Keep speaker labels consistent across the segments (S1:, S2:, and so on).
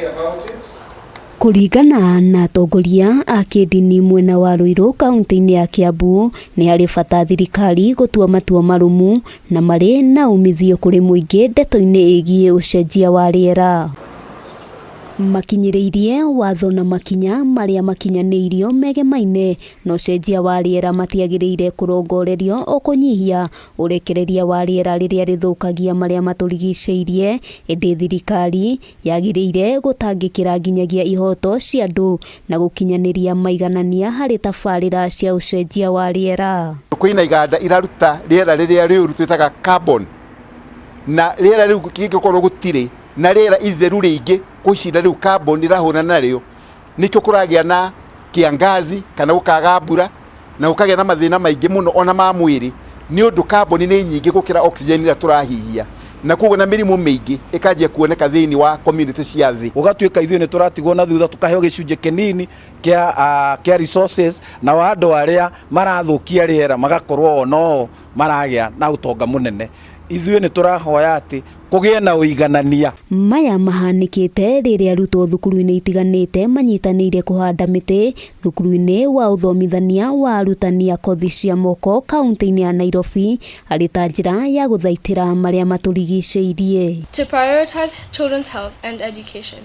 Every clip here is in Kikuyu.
S1: about it.
S2: Kũringana na atongoria a kĩndini mwena wa Ruiru kaunti-inĩ ya Kiambu, nĩ harĩ bata thirikari gũtua matua marũmu na marĩ na umithio kũrĩ mũingĩ ndeto-inĩ ĩgiĩ ũcenjia wa rĩera. Makinyĩrĩirie watho na makinya marĩa makinyanĩirio megemaine na ũcenjia wa rĩera matiagĩrĩire kũrongorerio o kũnyihia ũrekereria wa rĩera rĩrĩa rĩthũkagia marĩa matũrigicĩirie, ĩndĩ thirikari yagĩrĩire gũtangĩkĩra nginyagia ihoto cia andũ na gũkinyanĩria maiganania harĩ tabarĩra cia ũcenjia wa rĩera.
S3: Kwĩna iganda iraruta rĩera rĩrĩa rĩũru twĩtaga carbon, na rĩera rĩu kĩngĩkorwo gũtirĩ na rĩera itheru rĩingĩ kũicinda rĩu carbon ĩrahũrana narĩo, nĩkĩo kũragĩa na kĩangazi kana gũkaga mbura na gũkagĩa na mathĩna maingĩ mũno ona ma mwĩrĩ, nĩ ũndũ carbon nĩ nyingĩ gũkĩra oxygen ĩrĩa tũrahihia, na koguo na mĩrimũ mĩingĩ ĩkanjia kuoneka thĩinĩ wa community cia thĩ.
S4: Gũgatuĩka ithuĩ nĩ tũratigwo na thutha, tũkaheo gĩcunjĩ kĩnini kĩa resources, nao andũ arĩa marathũkia rĩera magakorwo o no maragĩa na ũtonga mũnene. Ithuĩ nĩ tũrahoya atĩ kũgĩe na ũiganania.
S2: Maya mahanĩkĩte rĩrĩa arutwo thukuru-inĩ itiganĩte manyitanĩire kũhanda mĩtĩ thukuru-inĩ wa ũthomithania wa arutani a kothi cia moko kaunti-inĩ ya Nairobi arĩ ta njĩra ya gũthaitĩra marĩa matũrigicĩirie.
S5: To prioritize children's health and education.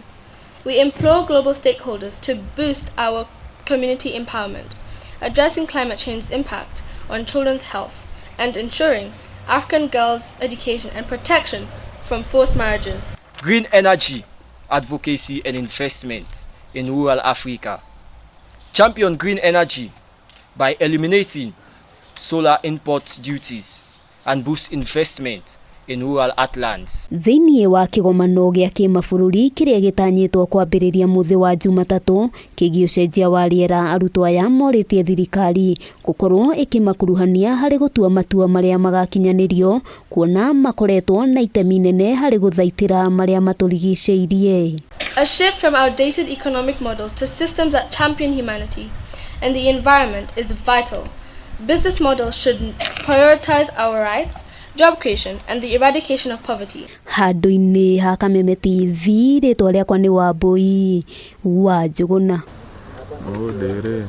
S5: We implore global stakeholders to boost our community empowerment, addressing climate change's impact on children's health and ensuring African girls' education and protection from forced marriages.
S6: Green energy advocacy and investment in rural Africa. Champion green energy by eliminating solar import duties and boost investment in rural heartlands.
S2: Thĩinĩ wa kĩgomano gĩa kĩmabũrũri kĩrĩa gĩtanyĩtwo kwambĩrĩria mũthĩ wa Jumatatũ kĩgiĩ ũcenjia wa rĩera, arutwo aya morĩtie thirikari gũkorwo ĩkĩmakuruhania harĩ gũtua matua marĩa magakinyanĩrio, kuona makoretwo na itemi nene harĩ gũthaitĩra marĩa matũrigicĩirie.
S5: A shift from outdated economic models to systems that champion humanity and the environment is vital. Business models should prioritize our rights, job creation, and the eradication of poverty.
S2: Handũ-inĩ ha Kameme TV, rĩtwa rĩakwa nĩ Wambui wa Njũgũna.
S7: Ũndĩrĩ.